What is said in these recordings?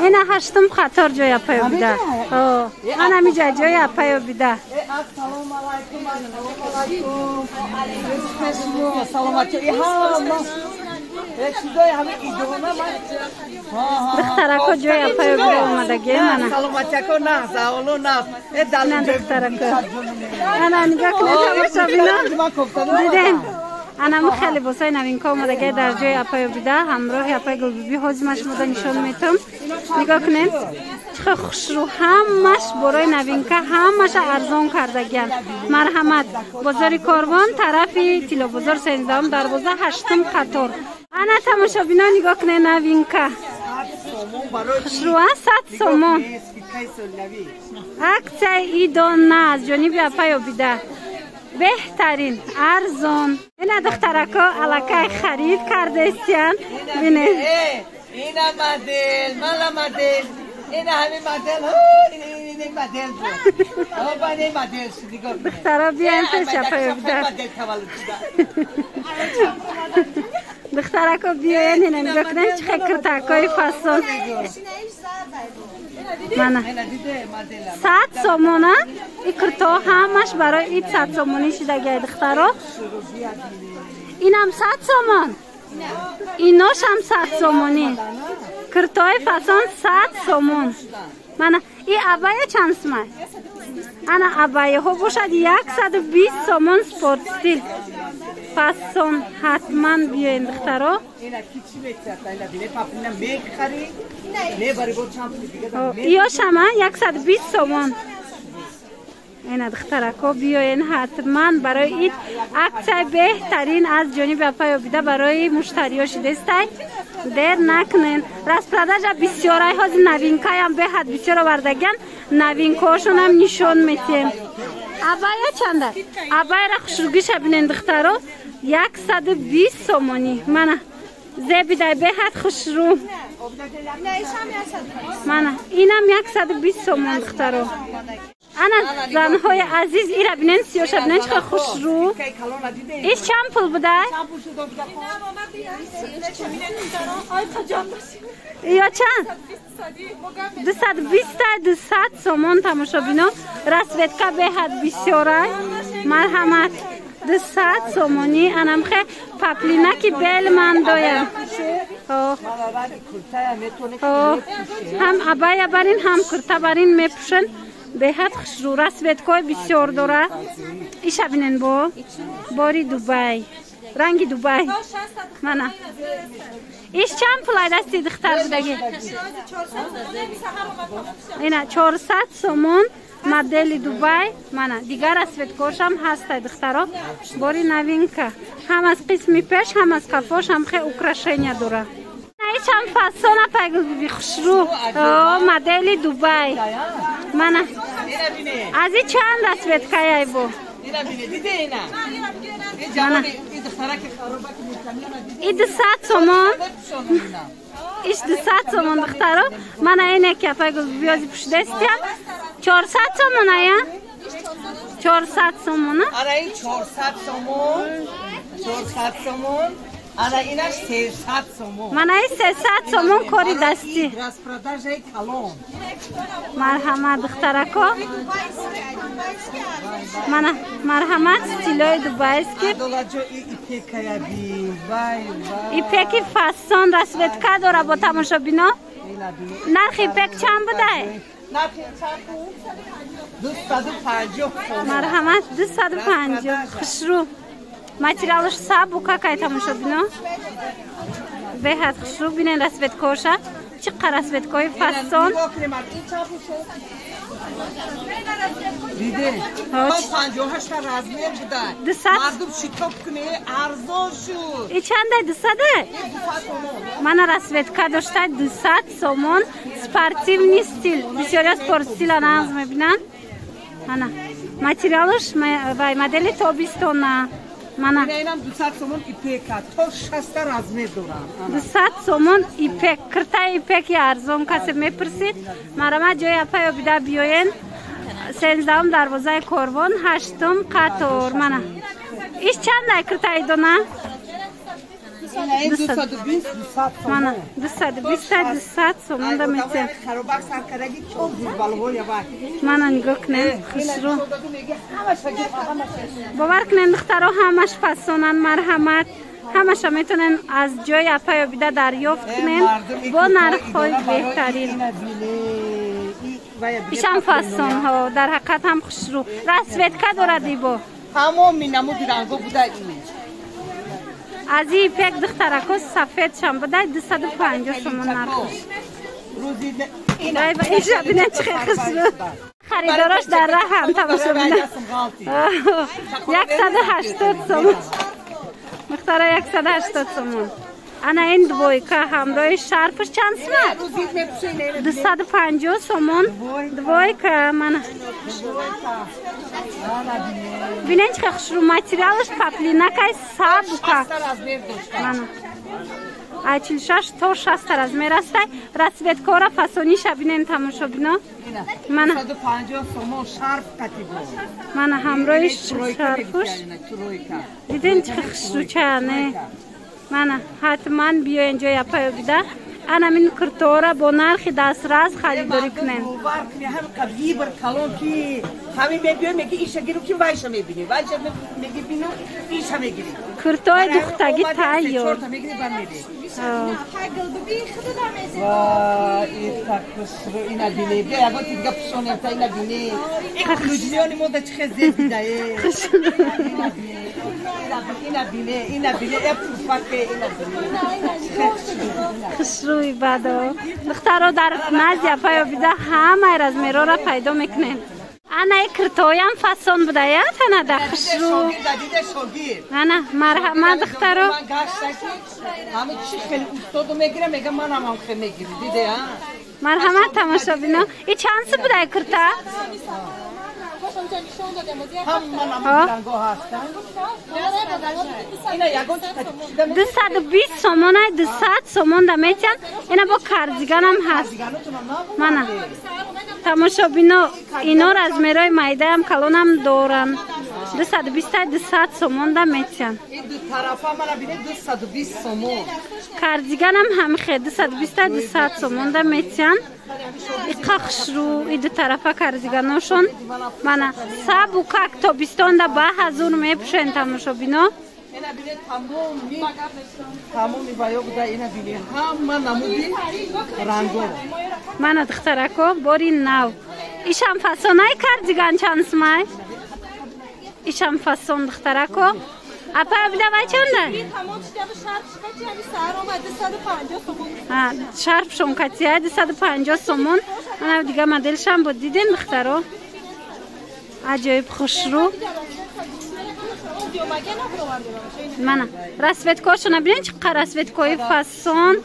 Ина ҳаштум қатор ҷои апай Обида. Ана ҳамиҷа ҷои апай Обида. Ассалому алайкум, ассалому алайкум. Саломатӣ. Духтарако ҷои апай Обида омадагӣ мана. Саломатиако нағз, аоло нағз. Ина духтарако. Ана нигоҳ кунед тамошобино. Дидем. Анаму хеле либосҳои новинка омадагӣ дар ҷои апай Обида ҳамроҳи апай Гулбибӣ. Ҳозир ман шумода нишон метам. Нигоҳ кунед, чӣ хел хушрӯ, ҳамаш борои новинка, ҳамаша арзон кардагианд. Марҳамат, бозори Корвон, тарафи Тиллобозор, 13-ум дарвоза, 8-ум қатор. Ана тамошобино, нигоҳ кунед, новинка хушрӯа, 100 сомон. Аксияи идона аз ҷониби апай Обида, беҳтарин, арзон. Ина духтарако аллакай харид кардаистиян, бинед. Ина модел, мала модел, ина ҳамин модел, ин модел буд. Ин модел шуд, нигоҳ кунед. Духтаро, биёем пеш апай Обида. Духтарако, биёен, ина нигоҳ кунед, чӣ хел киртакҳои фасон. Мана 100 сомона и кирто ҳамаш барои ид 100 сомонӣ шидагиай, духтаро. Инам 100 сомон, иношам 100 сомонӣ. Киртои фасон 100 сомон. Мана и абая чанд сумай? Ана абаяҳо бошад 120 сомон, спорт стиль фасон. Ҳатман биёен, духтаро. Иёшама 120 сомон. Ина духтарако, биёен ҳатман барои ид. Аксияи беҳтарин аз ҷониби апай Обида барои муштариё шудестай. Дер накунен. Распродажа бисёрай, ҳозир новинкаям беҳад бисёр овардагиан, новинкаҳошонам нишон метиҳем. Абая чанда? Абаяра хушругиша бинен, духтаро, 120 сомонӣ. Мана зебидай, беҳад хушрӯ. Мана инам 120 сомон, духтаро. Ана занҳои азиз, ира бинен, сиёша бинен, чӣ хел хушрӯ. Иш чанд пул будай? Ё чанд? 220, 200 сомон, тамошобино. Расцветка беҳад бисёрай. Марҳамат, 200 сомонӣ. Анамхе паплинаки белман доям. Ҳам абая барин, ҳам курта барин мепӯшен. Беҳад хушрӯ, расцветкаҳои бисёр дора. Иша бинен, бо бори Дубай, ранги Дубай. Мана иш чанд пул ай дасти духтар будагӣ? Ина 400 сомон, модели Дубай. Мана дигар расцветкаҳошам ҳастай, духтаро. Бори новинка, ҳам аз қисми пеш, ҳам аз қафош ҳам хе украшения дора. Ичам фасон, апай Гулбиби, хушрӯ, модели Дубай. Мана аз и чанд расцветкаяй бо? И 200 сомон, иш 200 сомон, духтаро. Мана ине ки апай Гулбиби ози пӯшидастиям, 400 сомон ая, 400 сомона. Ара ин 400 сомон, 400 сомон. Ана инаш 300 сомон. Мана ин 300 сомон, кори дастӣ. Распродажаи калон. Марҳамат, духтарако. Мана марҳамат, стилои дубайский. Ипеки фасон, расцветка дора бо, тамошобино. Нархи ипек чанд будай? 250 сомон. Марҳамат, 250. Хушрӯ. Материалаш сабука кай, тамошобино. Беҳад хушрӯ, бинен расцветкаоша. Чӣ қадр расцветкаҳои фасон. Диде? То 58 та размер буда. 200. Мардум шитоб куне, арзон шуд. И чандай, 200? Мана расцветка дошта, 200 сомон, спортивный стиль. Бисёриҳо спорт стила нағз мебинанд. Мана материалаш вай модели тобистона. Мана инам 200 сомон ипека, то 60 та размер дорам. 200 сомон ипек, киртаи ипеки арзон касе мепурсид. Марҳамат, ҷои апай Обида биёен. 13-ум дарвозаи Корвон, 8-ум қатор. Мана иш чандай киртаи дона? 220 200 сомон. Мана 220 200 сомон да метем. Мана нигоҳ кунед, хушрӯ. Бовар кунед духтаро ҳамаш фасонанд, марҳамат. Ҳамаша метавонен аз ҷои апай Обида дарёфт кунед бо нархҳои беҳтарин. Ишам фасонҳо дар ҳақиқат ҳам хушрӯ. Расцветка дорад ибо. Тамоми намуди ранго буда ин. Аз ин пек духтарако сафедшам буда 250 сомон нархш. Иша бинед чӣ хел хушрӯ. Харидорош дар раҳам тамошо бинед. 180 сомон. Духтара 180 сомон. Ана ин двойка ҳамроҳи шарфш чанд сомон? 250 сомон. Двойка мана. Бинед чӣ хушрӯ материалаш паплинакай сабука. Мана. Ай 46 то 60 размер астай. Расцветкора фасониша бинен тамошобино. Мана 150 сомон шарф қатибо. Мана ҳамроҳи шарфуш. Диден чӣ хушрӯча не? Мана ҳатман биёен ҷои апай Обида. Ана мин куртора бо нархи дастрас харидорӣ кунен. Вибр калон ки ҳамин мебиёй меги иша гиру ки вайша мебини. Вайша меги бину иша мегири. Куртои духтагӣ тайёр. Вай, ита хушрӯ ина бине. Бия ягон ти дига пушонем та ина бине. Луҷлиёни мо да чӣ хел зеб бидае. Ина бине, ина бине, э пуфаке ина бине. Хушрӯи бадо. Духтаро дар назди апай Обида ҳамаи размерора пайдо мекунем. Ана и киртоям фасон буда я танада хушрӯ. Ана марҳамат духтаро. Ҳами чӣ хеле устоду мегирам, мегам манам ҳам хел мегирӣ, диде а? Марҳамат тамошобино. И чанд сум буда кирта? Ҳама намуди ранго ҳастанд. Ина ягон 220 сомон, 200 сомон да метиҳанд. Ина бо кардиганам ҳаст. Мана тамошобино, ино размерои майдаам калонам доранд. 220 200 сомон да метиҳанд. Ин ду тарафа мана бинед 220 сомон. Кардиганам ҳамихе 220 200 сомон да метиҳанд. Иқа хушрӯ и ду тарафа кардиганошон. Мана сабукак тобистонда ба ҳазур мепӯшен тамошобино. Ина бинед тамоми баё буда ина бинед ҳама намуди ранго. Мана духтарако бори нав. Ишам фасонай кардиган чанд сумай? Ишам фасон духтарако. Апа Обида вай чанда? Шарфшон катия 250 сомон. Ана дига моделшам буд дидем духтаро. Аҷоиб хушрӯ. Мана расцветкошона бинед чӣ қадр расцветкои фасон.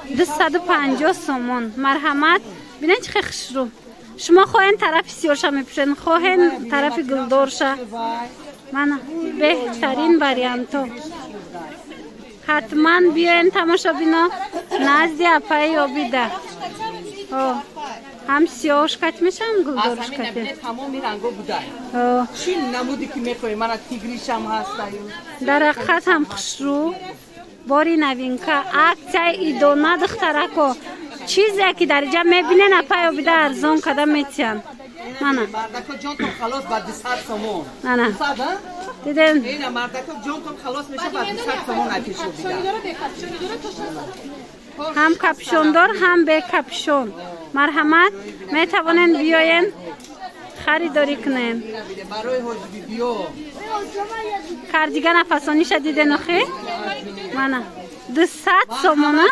250 сомон. Марҳамат бинед чӣ хел хушрӯ. Шумо хоҳен тарафи сиёша мепӯшен, хоҳен тарафи гулдорша. Мана беҳтарин варианто. Ҳатман биёен тамошобино назди апаи Обида. Ҳам сиёҳш кат меша, ҳам гулдорш кат. Тамоми ранго буда. Чӣ намуди ки мехоҳӣ, мана тигришам ҳастаю. Дар ҳақиқат ҳам хушрӯ. Бори новинка, аксияи идона духтарако. Чизе ки дар инҷа мебинен апай Обида арзон када метиҳанд. Мана. Мардако ҷонтон халос ба 200 сомон. Ана. Дидем. Ина мардако ҷонтон халос меша ба 200 сомон апеш Обида. Ҳам капюшондор, ҳам бе капюшон. Марҳамат, метавонен биёен харидорӣ кунен. Кардигана фасониша диден охи? Мана 200 сомона.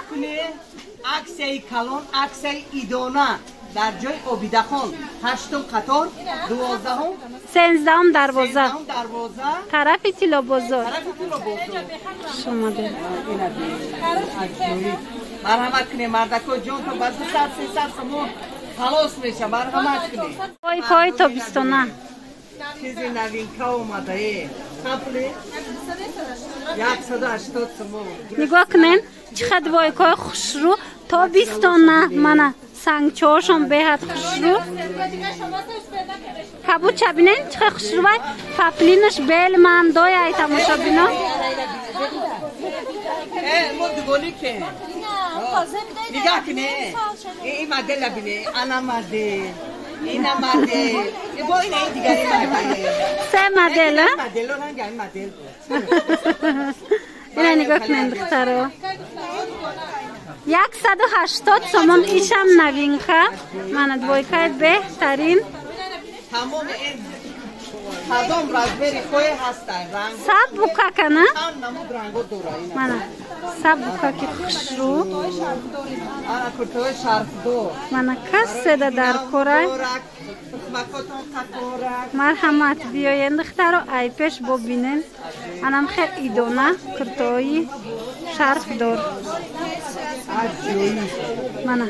Аксияи калон, аксияи идона дар ҷои Обидахон, 8-ум қатор, 12-ум, 13-ум дарвоза, тарафи Тилобозор. Шумо дид. Марҳамат кунед мардако ҷонтон ба 200 300 сомон халос меша. Марҳамат кунед. Пойкои тобистона. Чизи новинка омадае. Чанд 180 сомон. Нигоҳ кунед чӣ қадр двойкаҳои хушрӯ тобистона. Мана сангчоҳошон беҳад хушрӯ. Кабуча бинен чӣ хушрӯвай. Паплинаш белмандой ай тамошобино. Мо дугони ке. Нигоҳ кне. Ин модел бине. Ана модел. Ина модел. Бо ина ин дигари модел. Се модел, а? Модел ранг ин модел. Ина нигоҳ кунед духтаро. 180 сомон ишам новинка. Мана двойкаи беҳтарин. Тамом ин кадом размери хоҳе ҳастай ранг. Саб букакана? Чанд намуд ранго дора ина. Мана саб букаки хушрӯ. Ана куртаҳои шарфдор. Мана каседа дар корай. Марҳамат биёен духтаро ай пеш бобинен. Анам хел идона куртаҳои шарфдор. Мана.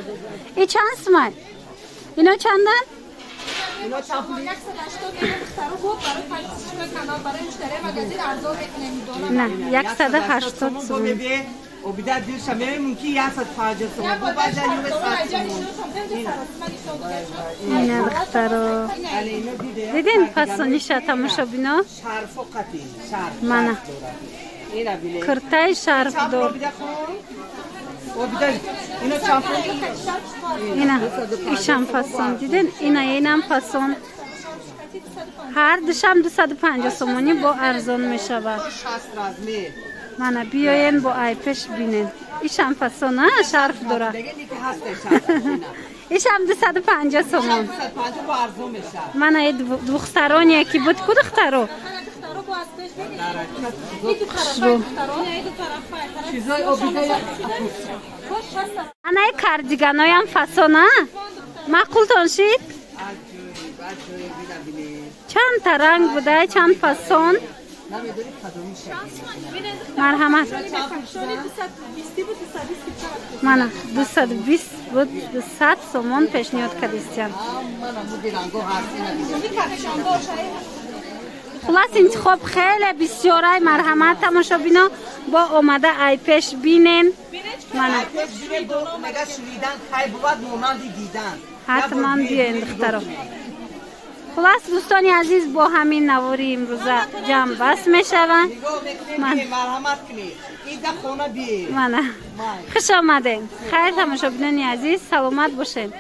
И чанд сумай? Ино чандан? Ино чанд пул? 180 миллион духтаро буд барои подписчикои канал, барои муштарии магазин арзон мекунем идона. На, 180 сомон. Обида дилша мемун ки 150 сомон. Бо баъзан 100 сомон. Ина духтаро. Дидин фасониша тамошобино? Шарфо қатӣ, шарф. Мана. Куртаи шарфдор. Ина ишам фасон дидин, ина инам фасон. Ҳар душам 250 сомонӣ бо арзон мешавад. Мана биёен бо ай пеш бинен. Ишам фасон, а шарф дора. Ишам 250 сомон. Мана и двухсторонняя ки буд ку духтаро? Анаи кардиганоям фасон, а? Маъқултон шид? Чандта ранг будай, чанд фасон. Марҳамат. Мана 220 буд, 200 сомон пешниҳод кардистиям. Хулас интихоб хеле бисёрай. Марҳамат тамошобино бо омада ай пеш бинен. Мана ҳатман биёен духтаро. Хулас дӯстони азиз бо ҳамин навори имрӯза ҷамъ баст мешаванд. Мана хуш омадем. Хайр тамошобинони азиз, саломат бошед.